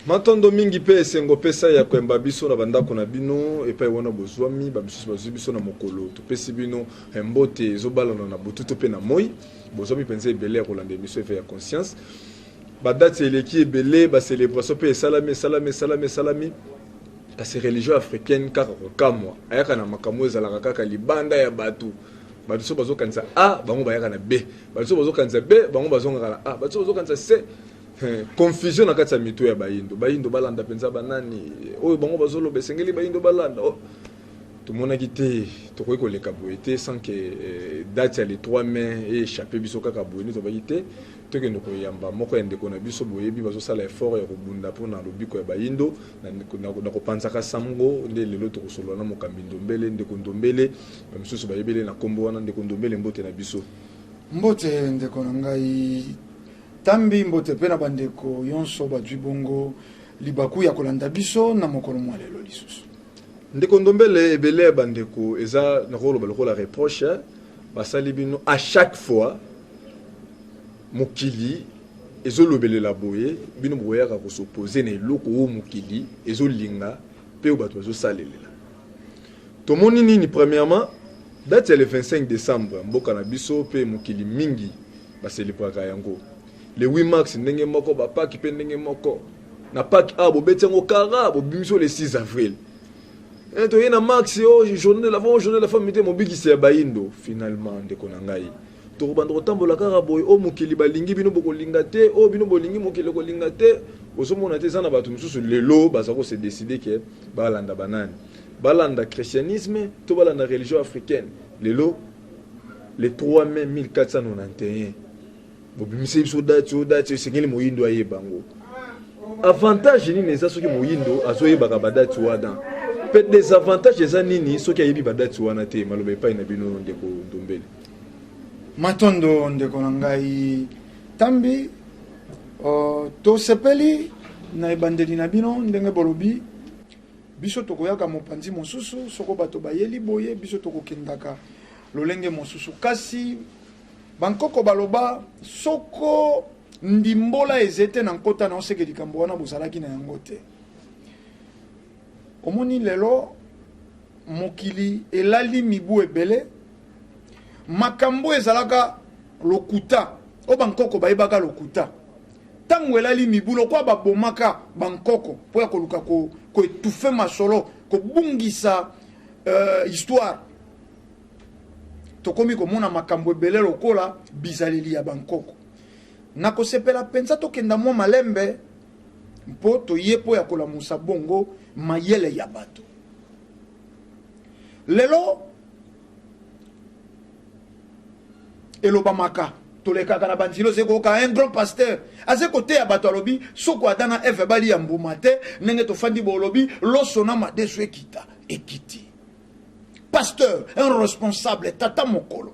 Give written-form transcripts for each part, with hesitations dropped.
Matondo mingi mpe esengo pesa ya koyamba biso na bandako na bino epai wana bozwami, bamisusu bazwi biso na mokolo. Topesi bino mbote ezobalana na butu to mpe na moi. Bozwami mpenza ebele ya kolanda emission Eveil ya Conscience. Ba dates eleki ebele, ba celebrations mpe esalami, esalami, esalami, esalami. Kasi religion africaine kaka kokamwa, ayaka na makambo ezalaka kaka libanda ya bato. Bato soki bazokanisa A, bango bayaka na B. Bato soki bazokanisa B, bango bazongaka na A. Bato soki bazokanisa C, confusion na kati ya mito ya bayindo. Bayindo balanda mpenza banani oyo bango bazoloba, esengeli bayindo balanda. Oh, tomonaki te tokoki koleka boye te sans que date ya le 3 mai eéchappe biso kaka boye. Nde tobaki te tokende koyamba moko ya ndeko na biso, boyebi bazosala effort ya kobunda mpona lobiko ya bayindo na kopanzaka sango. Nde lelo tokosolola na mokambi Ndombele, ndeko Ndombele, bamisusu bayebele na nkombo wana. Ndeko Ndombele, mbote na biso. Mbote ndeko na ngai Tambi, mbote mpe na bandeko yonso bazwi bongo libaku ya kolanda biso na mokolo mwa lelo lisusu. Ndeko Ndombele, ebele ya bandeko eza nakoloba lokola reproche basali bino à chaque fois mokili ezolobelela boye, bino bokoyaka kosopose na eloko oyo mokili ezolinga mpe oyo bato bazosalelela. Tomoni nini? Premièrement, date ya le 25 décembre, mboka na biso mpe mokili mingi baselebraka yango. Le 8 mars ndenge moko, bapaki mpe ndenge moko. Na Pâques awa bobeti yango kara, bobimisi le 6 avril. Toye na mars, oh, journée de la femme, journée de la femme te mobikisi ya bayindo. Finalement, ndeko na ngai, tokobanda kotambola kaka boye. Oyo mokili balingi, bino bokolinga te. Oyo bino bolingi, mokili kolinga te. Ozomona te, eza na bato mosusu lelo baza kose décider ke balanda banani, balanda christianisme to balanda religion africaine. Lelo le 3 mai 1491 bobimisi biso date oyo. Date oyo esengeli moyindo ayeba yango. Avantage nini eza soki moyindo azoyebaka badate wana, mpe désavantage eza nini soki ayebi badate wana te? Maloba epai na bino, ndeko Ndombele. Matondo ndeko na ngai Tambi. Tosepeli na ebandeli na bino ndenge bolobi biso tokoyaka mopanzi mosusu. Soko bato bayeli boye, biso tokokendaka lolenge mosusu. Kasi bankoko baloba, soko ndimbola eze te na nkota na oseke likambo wana bozalaki na yango te. Omoni, lelo mokili elali mibu ebele, makambo ezalaka lokuta oyo bankoko bayebaka lokuta. Ntango elali mibu, lokola babomaka bankoko mpo ya koluka koétouffer masolo, kobungisa histoire, tokomi komona makambo ebele lokola bizaleli ya bankoko. Nakosepela mpenza tokenda mwa malembe mpo toye mpo ya kolamusa bongo mayele ya bato. Lelo elobamaka, tolekaka na banzela, ozali koyoka un grand pasteur aza koteya bato, alobi soko Adam na Eve balia mbuma te, ndenge tofandi bolobi loso na madesu ekita ekiti. Pasteur, un responsable, tata mokolo,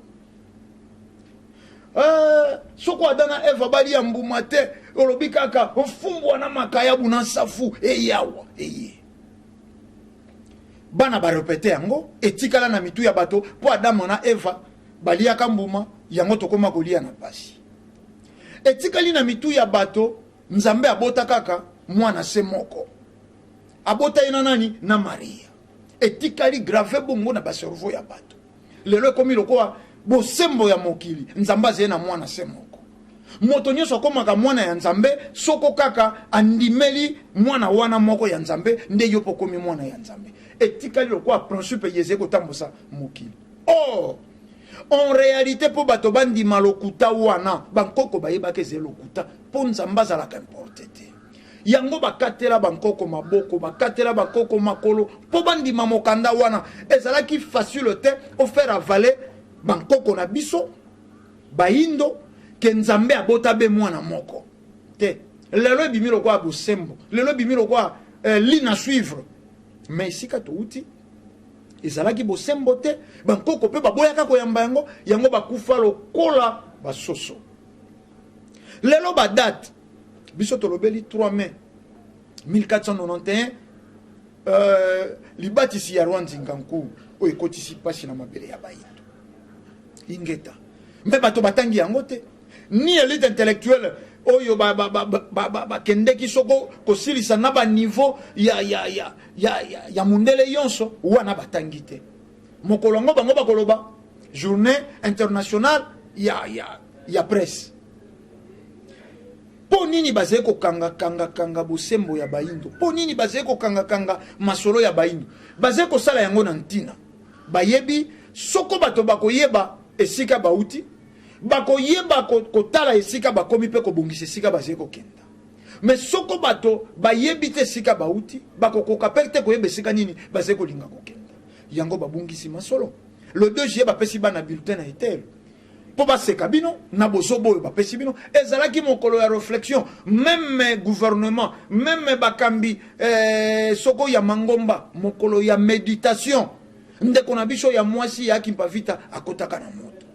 soko Adam na Eve balia mbuma te, olobi kaka mfumbwa na makayabu na nsafu eyawa eye. Bana barépéter yango, etikala na mitu ya bato mpo Adamu na Eva baliaka mbuma yango, tokóma kolia na pasi. Etikali na mitu ya bato, Nzambe abota kaka mwana se moko, abota ye na nani? Na Maria. Etikali gravé bongo na bacerveau ya bato. Lelo ekomi lokola bosembo ya mokili, Nzambe azali na mwana se moko. Moto nyonso akomaka mwana ya Nzambe soko kaka andimeli mwana wana moko ya Nzambe, nde yo mpo okomi mwana ya Nzambe. Etikali lokola principe ye ezali kotambusa mokili. Or en réalité, mpo bato bandima lokuta wana, bankoko bayebaka ezali lokuta, mpo Nzambe azalaka importe te. Yango bakatela bankoko maboko, bakatela bankoko makolo mpo bandima mokanda wana. Ezalaki facile te ofaire avaler bankoko na biso bayindo ke Nzambe abota be mwana moko te. Lelo ebimi lokola bosembo, lelo ebimi lokola ligne à suivre, mais esika touti ezalaki bosembo te. Bankoko mpe baboyaka koyamba yango, yango bakufa lokola basoso. Lelo badate biso tolobeli 3 mai 1491, libatisi ya roi Nzinga Nkuwu oyo ekotisi mpasi na mabele ya bayindo. Ingeta. Mpe bato batangi yango te, ni élite intellectuelle. oyo bakendeki soko kosilisa na baniveau ya, ya, ya, ya, ya, ya mundele yonso wana batangi te. Mokolo yango bango bakoloba journée internationale ya, ya, ya presse. Mpo nini bazali kokangakangakanga bosembo ya Bayindo? Mpo nini bazali kokangakanga masolo ya Bayindo? Bazali kosala yango na ntina bayebi soko bato bakoyeba esika bauti, bakoyeba kotala esika bakomi mpe kobongisa esika bazali kokenda. Me soko bato bayebi te esika bauti, bakokoka mpe te koyeba esika nini bazali kolinga kokenda. Yango babungisi masolo. Le 2 juillet bapesi bana bulletin na etelo mpo baseka bino na bozoba oyo bapesi bino. Ezalaki mokolo ya réflexion, meme gouvernement, meme bakambi soko ya mangomba, mokolo ya méditation. Ndeko na biso ya mwasi ya Kimpa Vita akotaka na moto.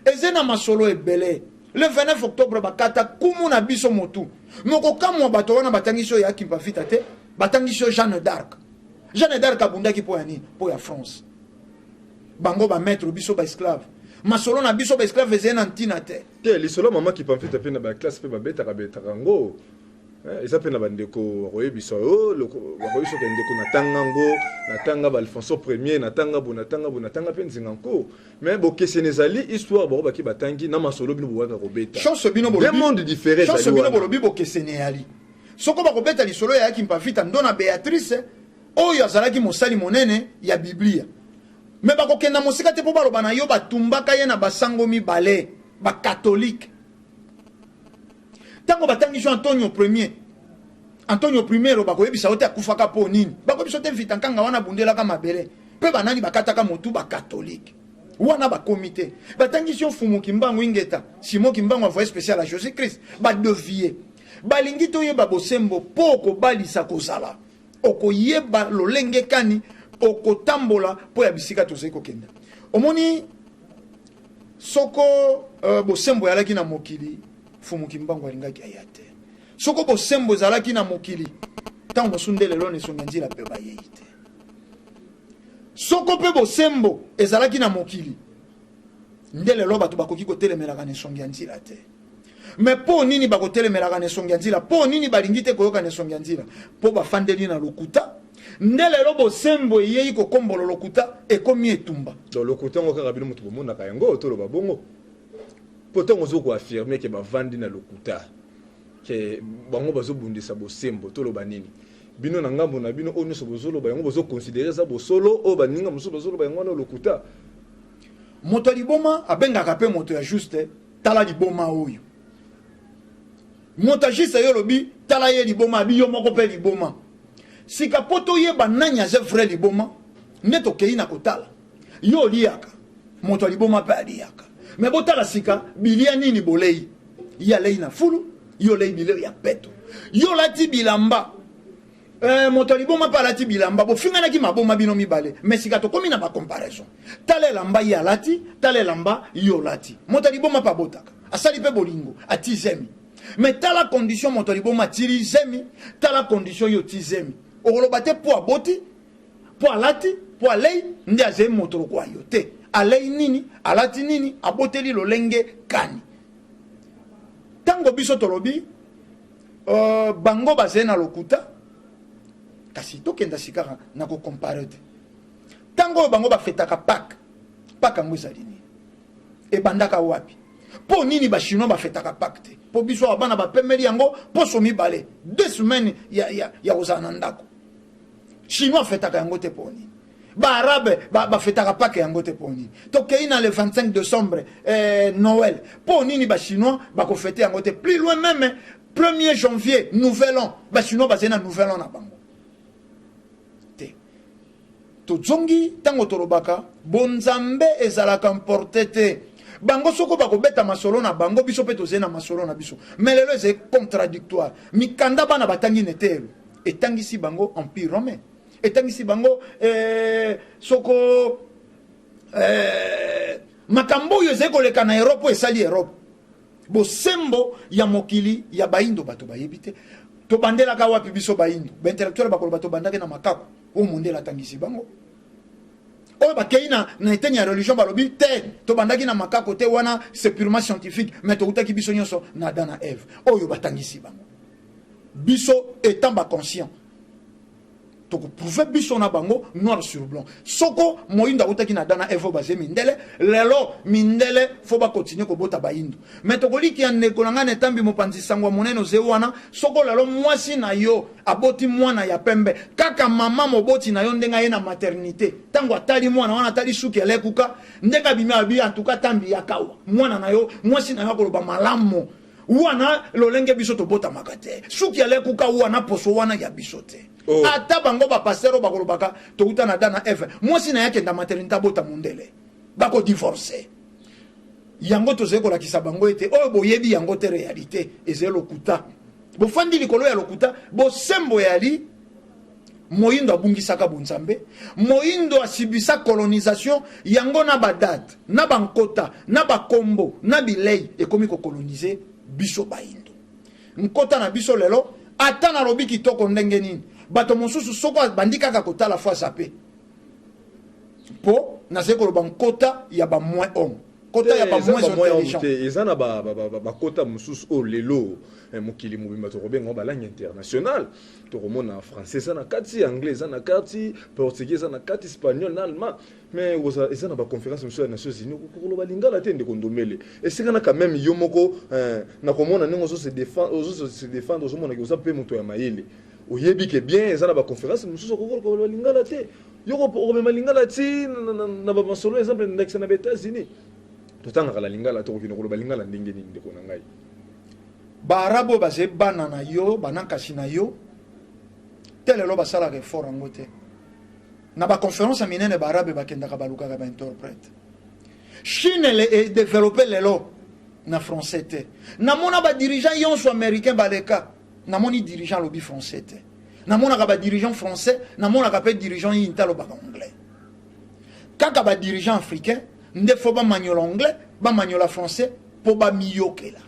Eze na masolo ebele. Le 29 octobre bakata kumu na biso motu. Mokokamwa bato wana batangisi oyo ya Kimpa Vita te, batangisi oyo Jeanne d'Arc. Jeanne d'Arc abundaki mpo ya nini? Mpo ya France. Bango ba maître biso ba esclave. Masolo na biso ba esclave ezali na ntina te. Te, lisolo mama Kimpa Vita mpe na baklasse mpe babetaka betaka yango. Eza mpe na bandeko bakoyebisa yo, bakoyebisa ke ndeko natanga ngo, natanga ba Alfonso Premier, natanga bo, natanga bo, natanga mpe nzinga nko. Mais bokeseni ezali histoire bango baki batangi na masolo bino bowaka kobeta. Chance bino bolobi. Deux mondes différents. Chance bino bolobi bokeseni eyali. Soko bakobeta lisolo ya Kimpa Vita ndo na Béatrice oyo azalaki mosali monene ya Biblia. Me bakokenda mosika te mpo baloba na yo batumbaka ye na basango mibale bakatolike. Ntango batangi Jean Antonio Premier, Antonio Primero, bakoyebisa yo te akufaka mpo nini. Bakoyebisa yo te Vita Nkanga wana abundelaka mabele mpe banani bakataka motu bakatolike wana bakomi te. Batangisi yo Mfumu Kimbangu Ingeta, Simon Kimbangu envoyé spécial à Jésus Christ, badevie. Balingi toyeba bosembo mpo okobalisa kozala, okoyeba lolenge kani okotambola mpo ya bisika tozali kokenda. Omoni soko bosembo ezalaki na mokili, Mfumu Kimbangu alingaki aya te. Soko bosembo ezalaki na mokili, ntango mosusu nde lelo na esongi ya nzela mpe bayei te. Soko mpe bosembo ezalaki na mokili, nde lelo bato bakoki kotelemelaka na esongi ya nzela te. Me mpo nini bakotelemelaka na esongi ya nzela? Mpo nini balingi te koyoka na esongi ya nzela? Mpo bafandeli na lokuta. Nde lelo bosembo eyei kokombola lokuta, ekomi etumba. Donc lokuta yango kaka bino moto bomonaka yango, toloba bongo. Mpo ntango ozo koaffirme ke bavandi na lokuta, ke bango bazobundisa bosembo, toloba nini? Bino na ngambo na bino oyo nyonso bozoloba yango bozoconsidere eza bosolo, oyo baninga mosusu bazoloba yango wana lokuta. Moto ya liboma abengaka mpe moto ya juste, tala liboma oyo. Moto ya juste yo olobi tala ye liboma, abi yo moko mpe liboma. Sika mpo toyeba nani aza vrai liboma, nde tokei na kotala. Yo oliaka, moto ya liboma mpe aliaka. Me botala sika bilia nini bolei. Ye alei na fulu, yo olei bilei ya peto. Yo olati bilamba, moto ya liboma mpe alati bilamba. Bofinganaki maboma bino mibale, me sika tokomi na bacomparaison. Tala elamba ye alati, tala elamba yo olati. Moto ya liboma mpe abotaka, asali mpe bolingo, ati zemi. Me tala condition moto ya liboma atili zemi, tala condition yo oti zemi. Okoloba te mpo aboti, mpo alati, mpo alei, nde azali moto lokola yo te. Alei nini, alati nini, aboteli lolenge kani. Ntango biso tolobi bango bazali na lokuta, kasi tokenda sikaka na kokompare te. Ntango oyo bango bafetaka Pâques, Pâques yango ezali nini? Ebandaka wapi? Mpo nini ba Chinois bafetaka Pâques te? Mpo biso awa bana bapemeli yango poso mibale, 2 semaines ya kozala na ndako. Chinois afetaka yango te mpo nini? Baarabe bafetaka Pâques yango te mpo nini? Tokei na le 25 décembre, Noël, mpo nini ba Chinois bakofete yango te? Plus loin même 1er janvier, nouvel an, ba Chinois bazali na nouvel an na bango te. Tozongi ntango tolobaka bonzambe ezalaka importe te. Bango soko bakobeta masolo na bango, biso mpe tozali na masolo na biso. Mais lelo ezali contradictoire. Mikanda bana batangi na eteyelo etangisi bango empire romain, etangisi bango soko makambo oyo ezali koleka na Europe, oyo esali Europe. Bosembo ya mokili ya Bayindo bato bayebi te. Tobandelaka wapi biso Bayindo? Baintellectuel bakoloba tobandaki na makako oyo mondele atangisi bango. Oyo bakei na eteni ya religion balobi te, tobandaki na makako te, wana c'est purement scientifique, mais toutaki biso nyonso na Adam na Eve. Oyo batangisi bango. Biso étant ba conscient, tokoprouve biso na bango noir sur blanc. Soko moyindo awutaki na Adam na Eve, oyo baze mindele lelo, mindele fo bakontinue kobota bayindo. Me tokoliki ya ndeko na ngai na etambi mopanzi sango ya monene oze wana. Soko lelo mwasi na yo aboti mwana ya pembe, kaka mama moboti na yo, ndenge aye na maternité, ntango atali mwana wana, atali suki elekuka, ndenge abimi, abi antuka tambi ya kawa mwana na yo, mwasi na yo akoloba malamu wana lolenge biso tobotamaka te, suki alekuka wana, poso wana ya biso te. Oh. Ata bango bapasteur oyo bakolobaka touta na Adam na Eve, mwasi na ye akenda maternité, abota mondele, bakodivorce. Yango tozali kolakisa bango ete oyo boyebi yango te, réalité ezali lokuta, bofandi likolo ya lokuta. Bosembo yali moyindo abungisaka bonzambe, moyindo asibisa colonisation yango na badate, na bankota, na bakombo, na bilei, ekomi kokolonize biso bayindo. Nkota na biso lelo, ata nalobi kitoko ndenge nini, bato mosusu soko abandi kaka kotala, fo azape, mpo nazali koloba nkota ya bamoins homme, nkota ya bamoins intelligent. Te, eza na bakota mosusu oyo lelo mokili mobimba tokobenga ngo balangue internationale. Tokomona français eza na kati, anglais eza na kati, portugais eza na kati, espagnol na allemand. Mais eza na baconférence mosusu ya Nations Unies, okoloba lingala te. Ndeko Ndombele, esika na quand même yo moko nakomona ndenge ozo se défendre, ozomonaki oza mpe moto ya mayele, oyebi ke bien eza na baconférence mosusu okokoloba lingala te. Yo okomema lingala ti na bamasolo, exemple ndakisa na baÉtats-Unis, totangaka na lingala, tokokende koloba lingala ndenge nini, ndeko na ngai? Baarabe oyo bazali bana na yo, banankasi na yo te, lelo basalaka effort yango te. Na baconférence ya minene, baarabe bakendaka, balukaka bainterprète. Chine edéveloppe lelo na français te. Namona badirigeant nyonso américain baleka, namoni dirigeant alobi français te. Namonaka badirigeant français, namonaka mpe dirigeant yini te alobaka anglais. Kaka badirigeant africain nde fo bamanyola anglais, bamanyola français, mpo bamiyokela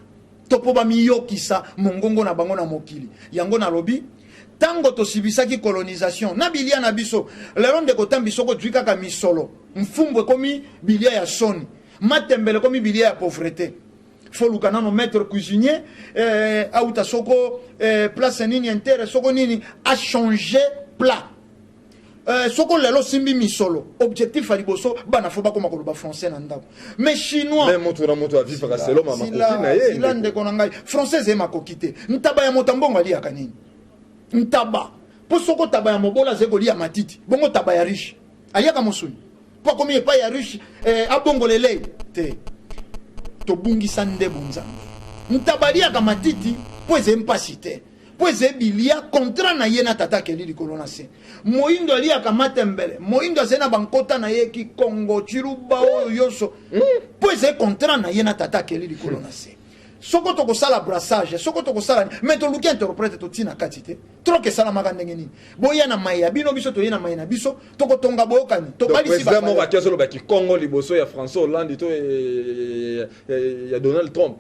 to mpo bamiyokisa mongongo na bango na mokili. Yango nalobi, ntango tosibisaki colonisation na bilia na biso lelo, ndeko Tambi, soko ozwi kaka misolo, mfumbu ekomi bilia ya soni, matembele ekomi bilia ya pauvreté, foluka nano maître cuisinier auta soko place nini intere, soko nini, achange plat. Soko lelo osimbi misolo, objectif ya liboso, bana fo bakoma koloba français na ndako. Mais chinois Mais moto na moto avivaka selon makoki na ye. Zila, ndeko na ngai, français ezali makoki te. Ntaba ya moto ambongo aliaka nini? Ntaba, mpo soko taba ya mobola azali kolia matiti, bongo taba ya riche aliaka mosuni, mpo akomi epai ya riche, abongola elei te. Tobungisa nde bonzambe. Ntaba aliaka matiti mpo ezali mpasi te, mpo ezali bilia contrat na ye na tata akeli likolo na se. Moyindo aliaka matembele, moyindo azali na bankota na ye, kikongo, chiluba, oyo nyonso, mpo ezali contrat na ye na tata akeli likolo na se. Soko tokosala brassage, soko tokosala, mais toluki interprète, totina kati te. Troc esalamaka ndenge nini? Boya na mai ya bino, biso toye na mai na biso, tokotonga boyokani. Tobalisi moko ati azoloba kikongo liboso ya François Hollande to ya Donald Trump,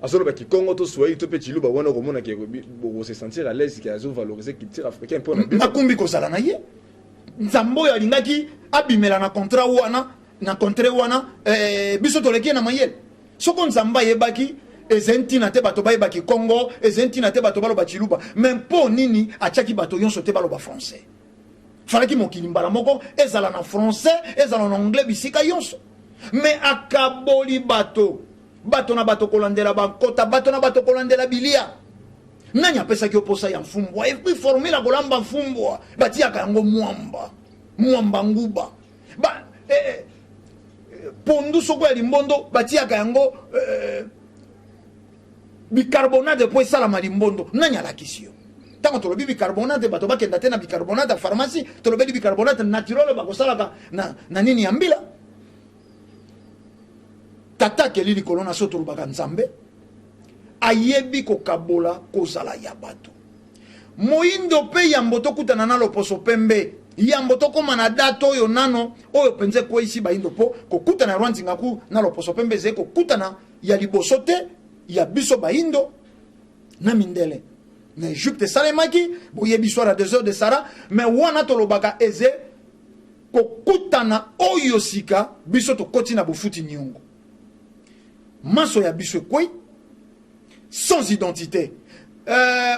azoloba kikongo to swahili to mpe chiluba wana, okomona ke bokose sentir à l'aise ke azovaloriser culture africaine mpona bino. Nakumbi kozala na ye. Nzambe oyo alingaki abimela na contrat wana, na contre wana, biso toleki ye na mayele. Soko Nzambe ayebaki ezali ntina te bato bayebaki Kongo, ezali ntina te bato baloba chiluba, mais mpo nini atiaki bato nyonso te baloba français? Falaki mokili mbala moko ezala na français, ezala na anglais bisika nyonso. Mais akaboli bato, bato na bato kolandela bankota, bato na bato kolandela bilia. Nani apesaki yo posa ya mfumbwa? Et puis formule ya kolamba mfumbwa, batiaka yango mwamba, mwamba nguba ba, pondu soko ya limbondo, batiaka yango bicarbonate mpo esalama limbondo. Nani alakisi yo? Ntango tolobi bicarbonate, bato bakenda te na bicarbonate ya pharmacie, tolobeli bicarbonate naturel bakosalaka na nini ya mbila. Tata akeli likolo na so, tolobaka Nzambe ayebi kokabola kozala ya bato moyindo. Mpe yambo tokutana na loposo pembe, yambo tokóma na date oyo nano oyo mpenza ekweyisi bayindo, mpo kokutana ya Roi Nzingaku na loposo pembe ezali kokutana ya liboso te ya biso bayindo na mindele. Na Egypte esalemaki, boyebi histoire ya désert de Sahara. Mais wana tolobaka eze Kokutana oyo sika biso tokoti na bofuti niongo. Manso ya biso ekwei sans identité.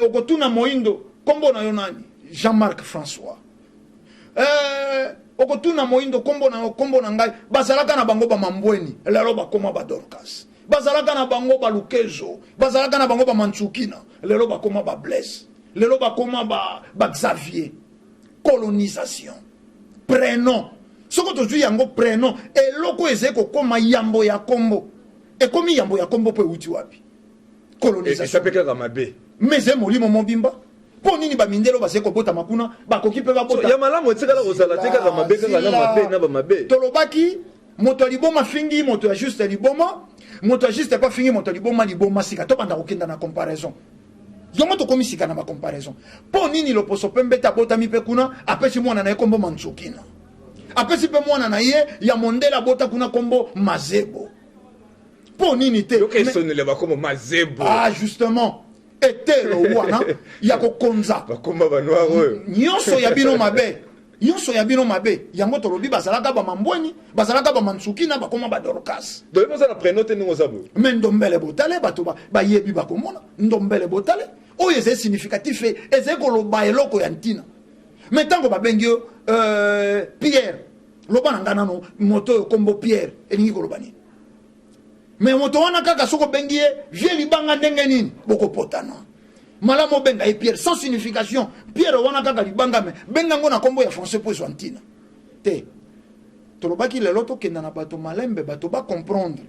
Okotuna moindo kombo na yo nani? Jean-Marc François. Okotuna moindo kombo na yo, kombo na ngai. Bazalaka na bango ba mambweni, lelo bakoma ba Dorcas. Bazalaka na bango ba Lukezo, bazalaka na bango ba Mantsukina, lelo bakoma ba Blaise, lelo bakoma ba Xavier. Colonisation. Prénom. Soko tozwi yango prénom, eloko ezali kokoma yambo ya kombo. Ekomi yambo ya kombo po euti wapi? Colonisation. Eza pe kaka mabe. Mais ezali molimo mobimba. Po nini ba mindelo bazali kobotama kuna, bakoki pe babota. So, ya malamu etikala kozala te kaka mabe, kaka na mabe, na ba mabe. Tolobaki moto ya liboma fingi moto ya juste liboma, moto ya juste pa fingi moto ya liboma liboma sika. Tobanda kokenda na comparaison. Yango tokomi sika na ba comparaison. Po nini loposo pembe te abotami pe kuna, apesi mwana na ye kombo Manzukina. Apesi pe mwana na ye ya mondele abota kuna kombo Mazebo. Po nini te? Yoka esonele ba kombo Mazebo. Ah justement. Etelo wana ya kokonza. Ba kombo ba noir oyo. Nyonso ya bino mabe. Nyonso ya bino mabe. Yango tolobi bazalaka ba mambweni, bazalaka ba Manzukina, bakoma ba Dorcas. Donc oza na prénom te ndenge oza boye. Mais ndombele botale bato bayebi bakomona ndombele botale oyo ezali significatif, ezali koloba eloko ya ntina. Mais ntango babengi yo Pierre, loba na nga nano moto oyo kombo Pierre elingi koloba nini? Mais moto wana kaka soko obengi ye vie libanga ndenge nini bokopotana. Malamu obenga ye Pierre sans signification. Pierre wana kaka libanga, mais benga ngo na kombo ya français po ezwa ntina. Te. Tolobaki lelo tokenda na bato malembe, bato ba comprendre.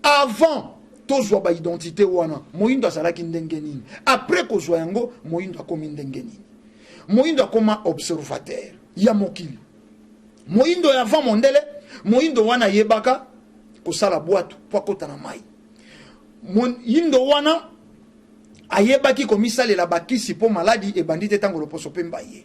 Avant tozwa ba identité wana, moyindo azalaki ndenge nini? Après kozwa yango, moyindo akomi ndenge nini? Moyindo akoma observateur ya mokili. Moyindo ya avant mondele, moyindo wana ayebaka kosala bwatu po akota na mai. Moyindo wana ayebaki komisalela bakisi po maladi ebandi te tango loposo pemba ye.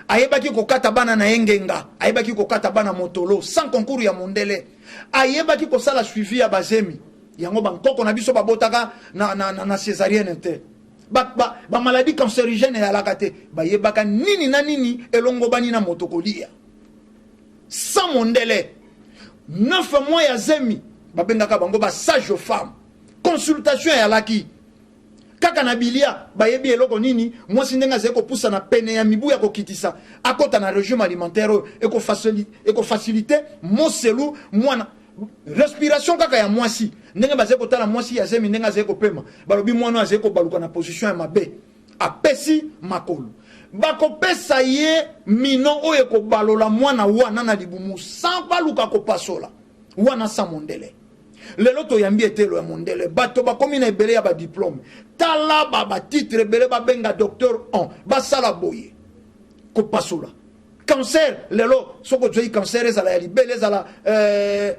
Ayebaki kokata bana na ye ngenga, ayebaki kokata bana motolo sans concours ya mondele. Ayebaki kosala suivi ya bazemi. Yango bankoko na biso babotaka na césarienne te. Ba maladie cancérigène eyalaka te. Bayebaka nini na nini elongobani na moto kolia. Sans mondele. 9 mois ya zemi, babengaka bango ba sage femme. Consultation eyalaki. Kaka na bilia, bayebi eloko nini, mwasi ndenge azali kopusa na pene ya mibu ya kokitisa, akota na régime alimentaire oyo, ekofacilite moselu mwana. Respiration kaka ya mwasi, ndenge bazali kotala mwasi ya zemi, ndenge azali kopema, balobi mwana oyo azali kobaluka na position ya mabe, apesi makolo. Bakopesa ye mino oyo ekobalola mwana wana na libumu sans baluka kopasola, wana sans mondele. Lelo toyambi etelo ya mondele, bato bakomi na ebele ya ba diplôme. Tala ba titre ebele babenga docteur en, basala boye kopasola. Cancer lelo soko ozwi cancer ezala ya libele, ezala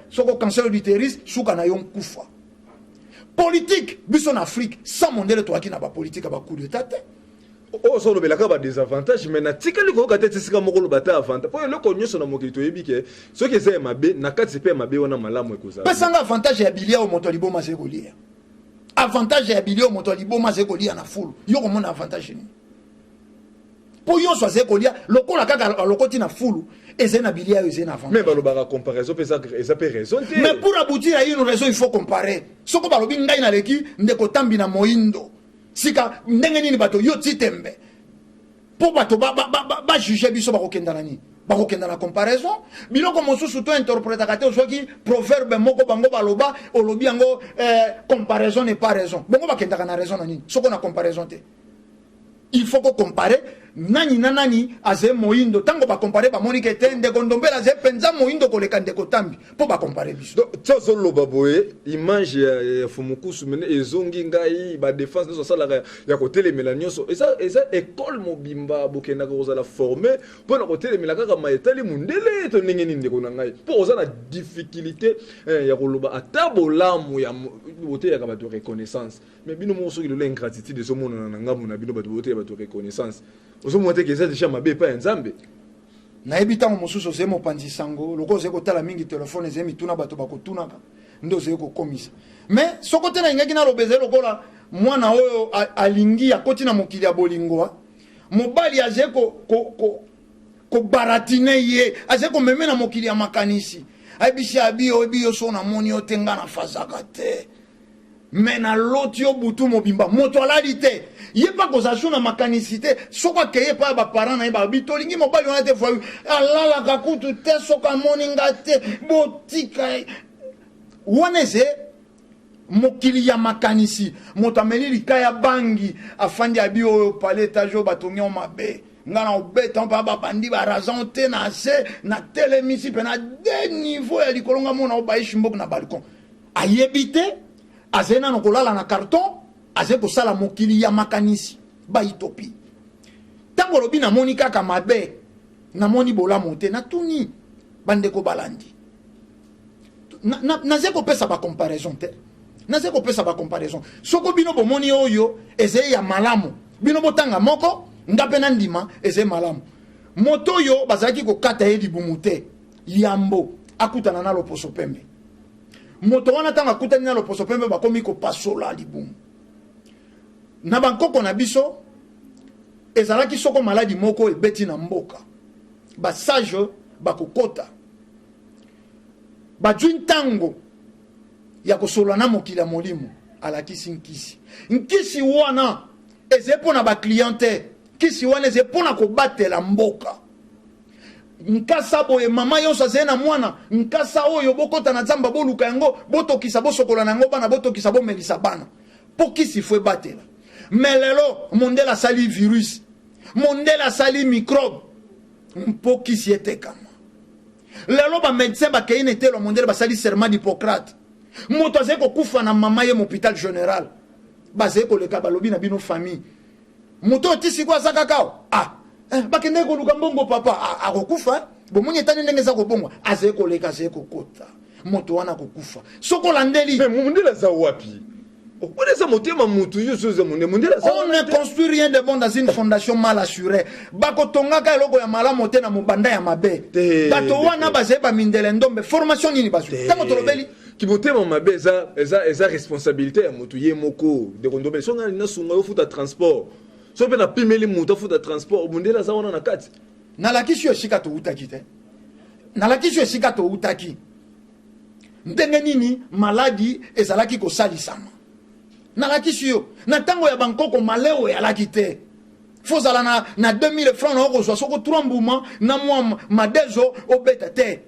soko cancer d'utérus, suka na yo nkufa. Politique biso na Afrique sans mondele toaki na ba politique ya ba coup d'état te. Oyo ozolobelaka ba désavantage, mais natikali koyoka te esika moko loba ta avantage. Po eloko nyonso na mokili toyebi ke soki eza ya mabe, na kati pe ya mabe wana malamu ekozala. Pesanga avantage ya bilia oyo moto ya liboma azali kolia. Avantage ya bilia oyo moto ya liboma azali kolia na fulu. Yo komona avantage nini? Po nyonso azali kolia lokola kaka alokoti na fulu, ezali na bilia oyo ezali na avantage. Mais balobaka comparaison pe eza pe raison te. Mais pour aboutir à une raison, il faut comparer. Soko balobi ngai naleki ndeko tambi na moindo. Sika ndenge nini bato yo titembe po bato ba juger biso bakokenda na nini? Bakokenda na comparaison. Biloko mosusu to interprétaka te, ozwaki proverbe moko bango baloba, olobi yango comparaison n'est pas raison. Bongo bakendaka na raison na nini? Soko na comparaison te. Il faut ko comparer nani na nani aze moindo. Tango ba comparer ba moni ke te ndeko ndombela aze penza moindo koleka ndeko tambi po ba comparer biso. Donc tsozo loba boye image ya Fumukusu mene ezongi ngai ba défense nyonso salaka ya kotelemela nyonso. Eza, eza école mobimba bokendaka kozala formé po na kotelemela kaka maetali mundele to ndenge nini ndeko na ngai. Po oza na difficulté ya koloba ata bolamu ya boteyaka bato reconnaissance. Mais bino moko soki lelo ingratitude ezomonana na ngambo na bino bato boteya bato reconnaissance. Ozomona te ke eza déjà mabe epai ya Nzambe. Nayebi ntango mosusu ozali mopanzi sango, lokola ozali kotala mingi telefone, ezali mituna bato bakotunaka nde ozali kokomisa. Mais soko te nalingaki naloba ezali lokola mwana oyo alingi akoti na mokili ya bolingo, mobali azali Kobaratine ye, azali komeme na mokili ya makanisi. Ayebisi abi, oyebi yo so namoni yo te, nga nafazaka te, me naloti yo butu mobimba. Moto alali te, ye mpe akozala so na makanisi te. Soko akeye epai ya baparent na ye, balobi tolingi mobali wana te, voyu alalaka kutu te, soko amoni nga te, botika ye. Wana eze mokili ya makanisi. Moto ameli likaya bangi, afandi, abi oyo pale etage oyo batongi yango mabe, nga na obeta mpe babandi barazan te na se, natelemisi mpe na de niveau ya likolo, nga mona obayishi mboka na balcon. Ayebi te, azali nano kolala na carton, azali kosala mokili ya makanisi, bautopie. Ntango olobi namoni kaka mabe, namoni bolamu te, natuni bandeko balandi, nazali kopesa bacomparaison te, nazali kopesa bacomparaison. Soko bino bomoni oyo ezali ya malamu, bino botanga moko, nga mpe nandima ezali malamu. Moto oyo bazalaki kokata ye libumu te yambo akutana na loposo pembe, moto wana ntango akutani na loposo pembe, bakomi kopasola libumu. Na bankoko na biso ezalaki soko maladi moko ebeti na mboka, basage bakokota, bazwi ntango ya kosolola na mokili ya molimo, alakisi nkisi. Nkisi wana ezali mpo na baclient te, nkisi wana ezali mpo na kobatela mboka. Nkasa boye, mama nyonso azali na mwana, nkasa oyo bokota na zamba, boluka yango, botokisa, bosokola na yango bana, botokisa, bomelisa bana, mpo kisi faut ebatela. Mais lelo mondele asali virus, mondele asali microbe mpo kisi etekama. Lelo bamédecin bakei na etelo mondele, basali serment d'Hippocrate. Moto azali kokufa na mama ye hôpital général, bazali koleka, balobi na bino famille, moto oyo ti sikoyo aza kaka ah, eh, bakendeki koluka mbongo, papa ah, akokufa eh? Bomoni etani ndenge eza kobongwa, azali koleka, azali kokota, moto wana akokufa soki olandeli. Mais mondele aza wapi? Wana eza motema mutu yo so eza mondele, mondele aza. On ne construit rien de bon dans une fondation mal assurée. Bakotongaka eloko ya malamu te na mobanda ya mabe. Bato wana bazali bamindele ndombe, formation nini bazwi? Ntango tolobeli Kimotema mabe eza responsabilité ya motu ye moko. Ndeko Ndombele, so ngai nasunga yo futa transport, so mpe napimeli motu afuta transport, mondele aza wana na kati. Nalakisi yo esika toutaki te, nalakisi yo esika toutaki, ndenge nini maladi ezalaki kosalisama. Nalakisi yo na ntango ya bankoko, maleo eyalaki te. Fozala na 2000 francs na okozwa soko 3 mbuma na mwa madezo obeta te.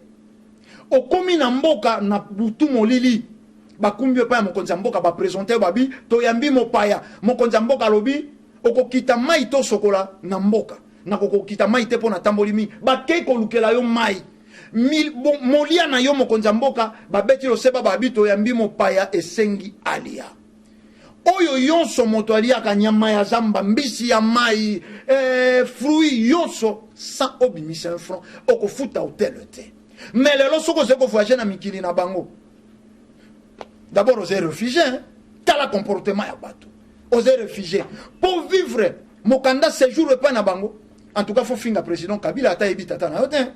Okomi na mboka na butu molili, bakumbi epai ya mokonzi ya mboka, baprésente yo, babi toyambi mopaya. Mokonzi ya mboka alobi okokita mai tosokola na mboka. Nakokokita mai te mpo natamboli mingi. Bakei kolukela yo mai, molia na yo mokonzi ya mboka, babeti loseba, babi toyambi mopaya, esengi alia oyo nyonso moto aliaka, nyama ya zamba, mbisi ya mai, fruit nyonso, sans obimisa un franc, okofuta hotel te. Mais lelo soki ozali kovoyage na mikili na bango, d'abord ozali réfugié, hein? Tala comportement ya bato, ozali réfugié pour vivre, mokanda séjour epai na bango, en tout cas faut finga président Kabila, ata yebi tata na yo te,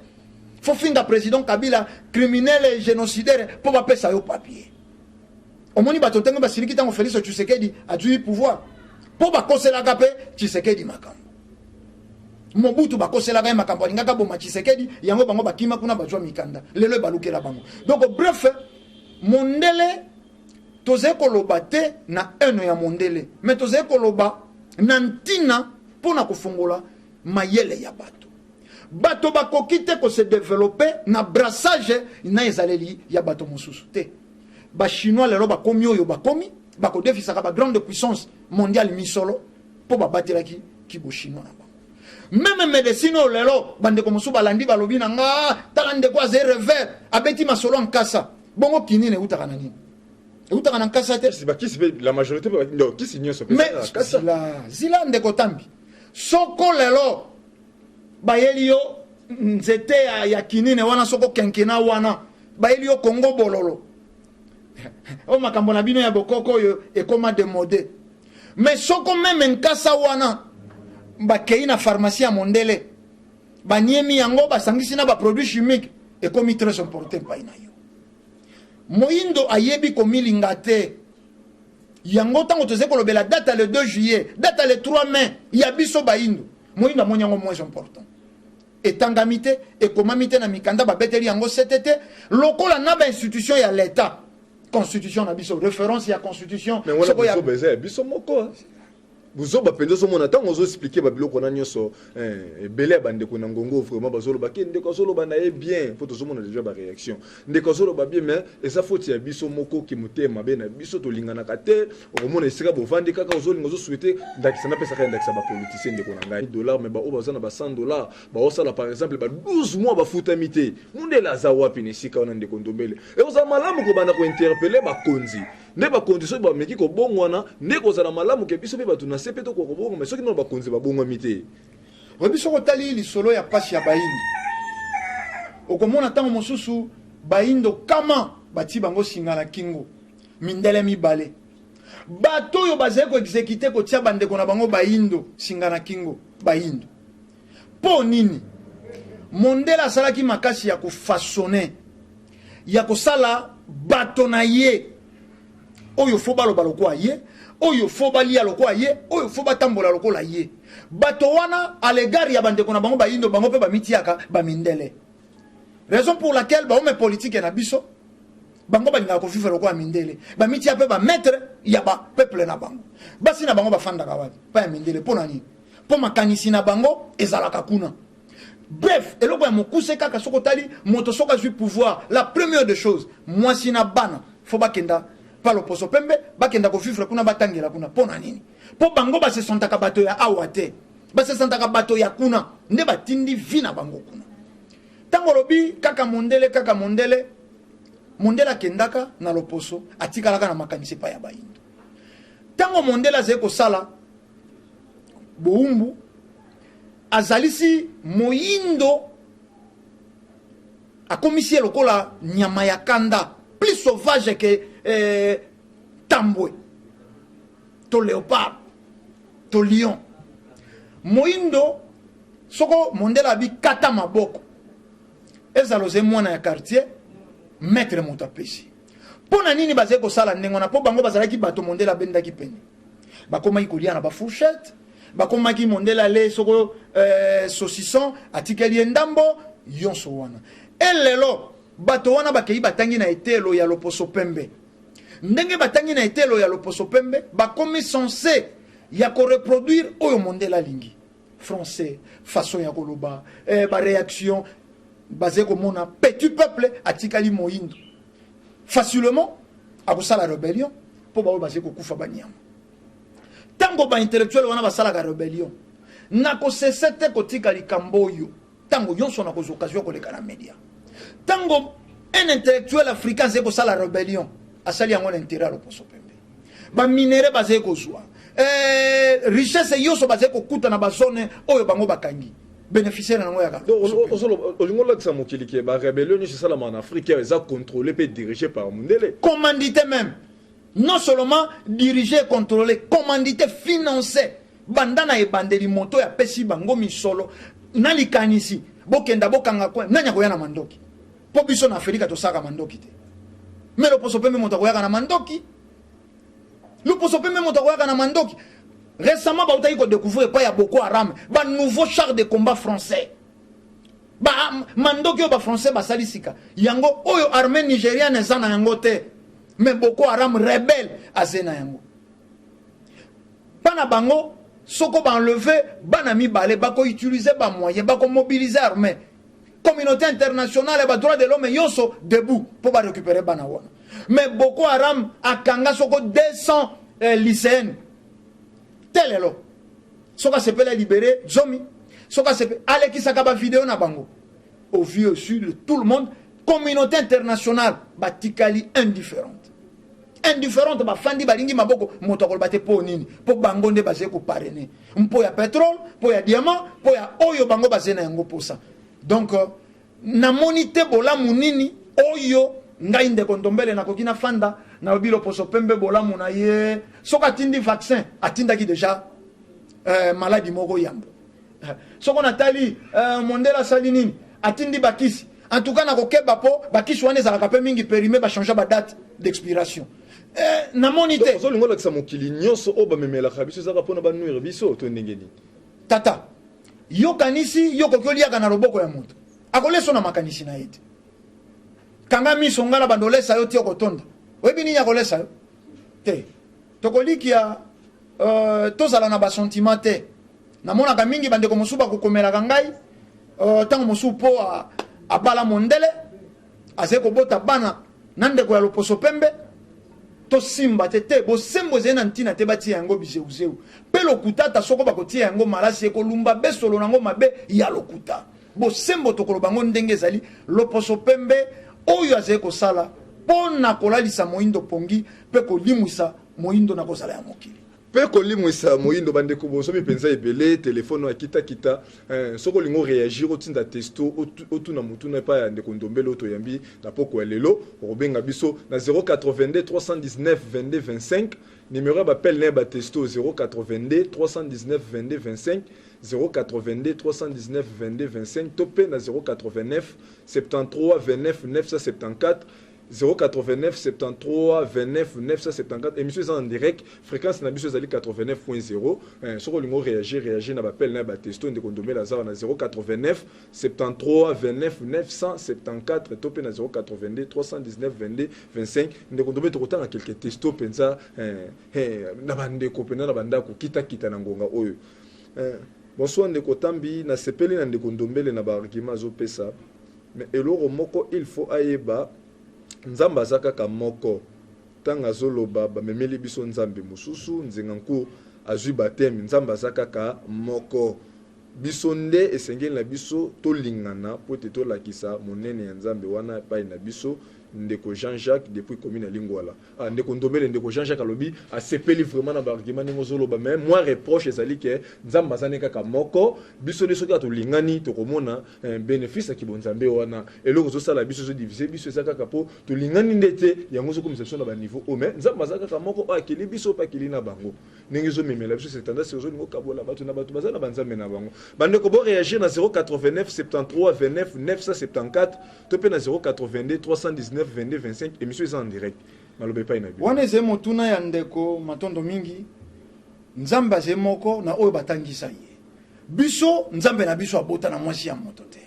faut finga président Kabila criminel et génocidaire mpo bapesa yo papier. Omoni bato ntango basiliki, ntango Félix Tshisekedi azwi pouvoir, mpo bakoselaka mpe Tshisekedi makambo. Mobutu bakoselaka ye makambo, alingaka boma Tshisekedi, yango bango bakima kuna, bazwa mikanda, lelo ebalukela bango. Donc bref, mondele tozali koloba te na haine ya mondele, mais tozali koloba na ntina mpo na kofongola mayele ya bato. Bato bakoki te kose développer na brassage na ezaleli ya bato mosusu te. Bachinois lelo bakomi oyo bakomi, bakodefisaka bagrande puissance mondiale misolo mpo babatelaki kibochinois na bango. Même médecine oyo lelo bandeko mosusu balandi, balobi na nga, tala ndeko azali revers, abeti masolo ya nkasa. Bongo kinini eutaka na nini? Eutaka na nkasa te? Bakisi mpe, la majorité mpe kisi nyonso mpe. Mais zila, zila ndeko Tambi, soko lelo bayeli yo nzete ya kinine wana, soko kenkena wana, bayeli yo Kongo bololo, oyo makambo na bino ya bokoko oyo ekoma démodé. Mais soko même nkasa wana bakei na pharmacie ya mondele, baniemi yango, basangisi na baproduit chimique, ekomi très important epai na yo. Moyindo ayebi komilinga te. Yango ntango tozali kolobela date le 2 juillet, date le 3 mai ya biso bayindo, moyindo amoni yango moins important. Etangami te, ekomami te na mikanda, babeteli yango sete te, lokola na bainstitution ya l'État. Constitution na biso, référence ya constitution. Mais wana buzoba eza ya biso moko. Buzoba mpenza. Ozomona, ntango ozoexpliquer babiloko wana nyonso, ebele ya bandeko na ngongo vraiment bazoloba ke ndeko azoloba na ye bien, mpo tozomona déjà baréaction. Ndeko azoloba bien, mais eza faute ya biso moko ke motema mabe na biso, tolinganaka te. Okomona esika bovandi kaka, ozolinga, ozosouhaiter. Ndakisa napesaka ya ndakisa bapoliticien, ndeko na ngai, dollar, mais baoyo baza na ba 100 $, baosala par exemple ba 12 mois bafutami te. Mundele aza wapi na esika wana? Ndeko Ndombele, ekozala malamu kobanda kointerpeller bakonzi nde bakonzi soki bameki kobongwana nde kozala malamu ke biso mpe bato na se mpe tokoka kobongama. Soki nano bakonzi babongwami te. Oyebi, soki otali lisolo ya pasi ya Bayindo, okomona ntango mosusu Bayindo kama bati bango singa na kingo, mindele mibale, bato oyo bazali koexécuter kotia bandeko na bango Bayindo singa na kingo. Bayindo, mpo nini mondele asalaki makasi ya kofaçonner, ya kosala bato na ye oyo faut baloba lokola ye, oyo faut balia lokola ye, oyo faut batambola lokola ye? Bato wana, à l'égard ya bandeko na bango Bayindo, bango mpe bamitiaka bamindele. Raison pour laquelle bahomme politique na biso, bango balingaka kovivre lokola mindele, bamitia mpe bamaître ya bapeuple na bango. Basi na bango bafandaka wapi? Pa ya mindele. Mpo na nini? Mpo makanisi na bango ezalaka kuna. Bref, eloko ya mokuse kaka, soki otali moto, soki azwi pouvoir, la première des choses, mwasi na bana faut bakenda pa loposo pembe, bakenda kovivre kuna, batangela kuna. Mpo na nini? Mpo bango basesentaka bato ya awa te, basesentaka bato ya kuna, nde batindi vie na bango kuna. Ntango olobi kaka mondele, kaka mondele, mondele akendaka na loposo, atikalaka na makanisi epai ya Bayindo. Ntango mondele azali kosala bowumbu, azalisi moyindo, akomisi ye lokola nyama ya kanda, plus sauvage ke tambwe to léopard to lion. Moyindo, soko mondele abi kata maboko, ezala ozali mwana ya quartier, maître moto apesi. Mpo na nini bazali kosala ndenge wana? Mpo bango bazalaki bato mondele abendaki pene, bakomaki kolia na bafourchette, bakomaki mondele ale soko saucisson, atikeli ye ndambo nyonso wana. Elelo bato wana bakei, batangi na etelo ya loposo pembe. Ndenge batangi na etelo ya loposo pembe, bakomi censé ya koreproduire oyo mondele alingi: français, façon ya koloba, baréaction. Bazali komona petit peuple atikali moyindo, facilement akosala rébellion, mpo baoyo bazali kokufa banyama. Ntango baintellectuel wana basalaka rébellion, nakosese te kotika likambo oyo. Ntango nyonso nakozwa occasion koleka na média, ntango un intellectuel africain azali kosala rébellion, asali yango na intérêt ya loposo pembe. Baminerais bazali kozwa, richesse nyonso bazali kokuta na bazone oyo bango bakangi, bénéficiaire nango yaka. Olingi olakisa mokili ke barébellion nyonso esalamaka na Afrique eza contrôlé mpe dirigé par mundele? Commandité même. Non seulement dirigé, contrôlé, commandité, financé. Banda na ebandeli, moto oyo apesi bango misolo na likanisi: bokenda, bokanga coin. Nani akoya na mandoki? Mpo biso na Afrika tosalaka mandoki te. Mais loposo pembe, moto akoyaka na mandoki. Loposo pembe, moto akoyaka na mandoki. Récemment bautaki kodécouvrir epai ya Boko Haram banouveau char de combat français, ba mandoki oyo bafrançais basali sika, yango oyo armée nigériane eza na yango te, mais Boko Haram rebelle aze na yango. Mpa na bango, soko baenlever bana mibale, bakoutiliser bamoyen, bakomobiliser armée, communauté internationale ya badroit de l'homme nyonso debout mpo barécupérer bana wana. Mais Boko Haram akanga soko 200 lycéenne te. Lelo soki asepeli, alibérer 10. Soki asepeli, alekisaka bavideo na bango au vu au su de tout le monde. Communauté internationale batikali indifférente, indifférente. Bafandi, balingi maboko, moto akoloba te. Mpo nini? Mpo bango nde bazali koparrainer, mpo ya pétrole, mpo ya diamant, mpo ya oyo bango bazali na yango posa. Donc namoni te bolamu nini oyo ngai ndeko Ndombele nakoki nafanda, nalobi loposo pembe bolamu na ye. Soki atindi vaccin, atindaki déjà maladi moko yambo. Soko natali mondele asali nini? Atindi bakisi. En tout cas nakokeba, mpo bakisi wana ezalaka mpe mingi périmé, bachange badate d'expiration. Namoni te. Ozolinga olakisa mokili nyonso oyo bamemelaka biso ezaka mpona banuire biso to ndenge nini? Tata, Yo kanisi yo koki oliaka na loboko ya moto. Akoleso na makanisi na ye te. Kanga miso ngala bando olesa yo ti okotonda. Oyebi nini akolesa yo? Te. Tokolikia tozala na basentiment te. Namonaka mingi bandeko mosusu bakokomelaka ngai ntango mosusu mpo abala mondele azali kobota bana na ndeko ya loposo pembe. Tosimba te te bosembo ezali na ntina te, batia yango bizeuzeu mpe lokuta. Ata soko bakotia yango malasi ekolumba besolo nango mabe ya lokuta. Bosembo tokoloba yango ndenge ezali. Loposo pembe oyo azali kosala mpo na kolalisa moindo pongi mpe kolimwisa moindo na kozala ya mokili. Mpe kolimwisa moyindo. Bandeko, bozomi mpenza ebele, telefone oyo akitakita. Soki olingi oréagir, otinda texto, otuna motuna epai ya ndeko Ndombele oyo toyambi na poko ya lelo, okobenga biso na 082 319 22 25. Numéro ya baappel na ya batexto: 082 319 22 25, 082 319 22 25, to mpe na 089 73 29 974, 089 73 29 974. Émission eza en direct, fréquence na biso ezali 89.0. Soki olingi réagir, réagir na baappel na batexto. Ndeko Ndombele aza wana, 089 73 29 974 to mpe na 082 319 22 25. Ndeko Ndombele, tokotanga quelques texto mpenza na bandeko mpenza na bandako kitakita na ngonga oyo. Bonsoir ndeko Tambi, nasepeli na ndeko Ndombele na baargument azopesa, mais eloko moko il faut ayeba: Nzambe aza kaka moko. Ntango azoloba bamemeli biso nzambe mosusu, nzenga nku azwi baptême. Nzambe aza kaka moko. Biso nde esengeli na biso tolingana po ete tolakisa monene ya Nzambe wana epai na biso. Ndeko Jean-Jacques depuis commune ya Lingwala. Ah, ndeko Ndombele, ndeko Jean-Jacques alobi asepeli vraiment na baargument ndenge ozoloba, mais moi reproche ezali ke Nzambe aza ne kaka moko. Biso nde soki tolingani, tokomona bénéfice ya kibonzambe wana. Eloko ezosala biso, ezodivise biso, eza kaka mpo tolingani nde te. Yango ezokomisa biso na baniveau oyo. Mais Nzambe aza kaka moko oyo akeli biso mpe akeli na bango. Ndenge ezomemela biso, c'est tendance ozolinga okabola bato na bato baza na banzambe na bango. Bandeko, boréagir na 089 73 29 974 to mpe na 082 319 22 25. Émission eza en direct, maloba epai na bino. Wana ezali motuna ya ndeko. Matondo mingi. Nzambe azali moko na oyo batangisa ye. Biso, Nzambe na biso abota na mwasi ya moto te.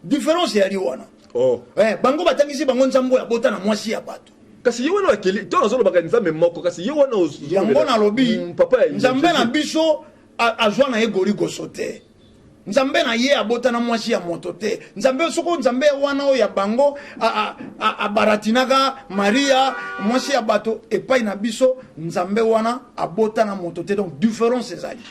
Différence eyali wana. Oh. Bango batangisi bango Nzambe oyo abota na mwasi ya bato. Kasi ye wana akeli to nazolobaka Nzambe moko, kasi ye wana Yango nalobi. Papa ya Nzambe na biso azwa na ye goligoso te. Nzambe na ye abota na mwasi ya moto te. Nzambe, soko Nzambe wana oyo ya bango abaratinaka Maria mwasi ya bato, epai na biso Nzambe wana abota na moto te. Donc différence ezali.